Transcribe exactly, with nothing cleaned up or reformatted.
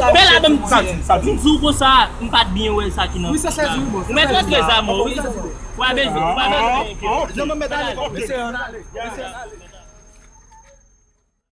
Fè la ban m di. M di w konsa, m pa t byen wè sa ki nan. Ou mèt rantre zam ou, wi. Ou pa bezwen, ou pa bezwen enkyete. Mesye, ann ale, mesye, ann ale.